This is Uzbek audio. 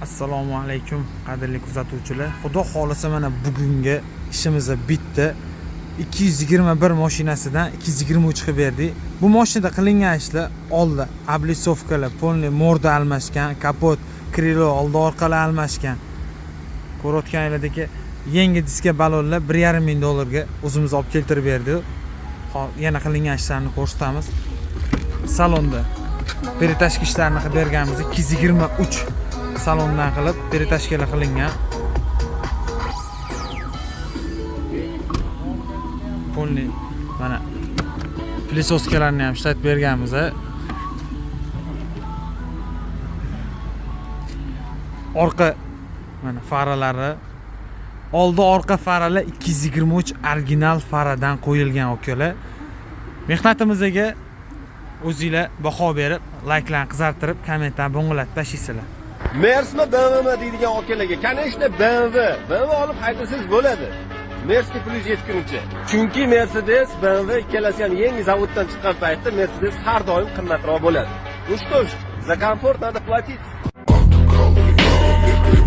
Assalomu alaykum, qadrli kuzatuvchilar. Xudo xohlasa, mana bugungi ishimiz bitta 221 mashinasidan 223 qilib berdik. Bu mashinada qilingan ishlar: oldi облицовка lar, полный морда almashgan, kapot, крыло oldi orqalar almashgan. Ko'rayotganinglardek, yangi diska, balonlar 1,5 ming dollarga o'zimiz olib keltirib berdik. Hop, yana qilingan ishlarni ko'rsatamiz. Salonda перетяжка ishlarini qilib berganmiz. 223 salondan qilib перетяжка lar qilingan. Полный mana пылесоска larni ham ishlatib berganmiz. A. Orqa mana faralari, oldi orqa faralar 223 original faradan qo'yilgan, akalar. Mehnatimizga o'zinglar baho berib, layklarni qizartirib, kommentlarni bo'ng'ilatib tashlaysizlar. Mersmi, BMWmi deydigan akalarga, конечно, BMW. BMW olib haydasangiz bo'ladi. Mersga pulingiz yetgunicha. Chunki Mercedes, BMW ikkalasi ham yangi zavoddan chiqqan paytda Mercedes har doim qimmatroq bo'ladi. Ну что ж, за комфорт надо платить. Португалия.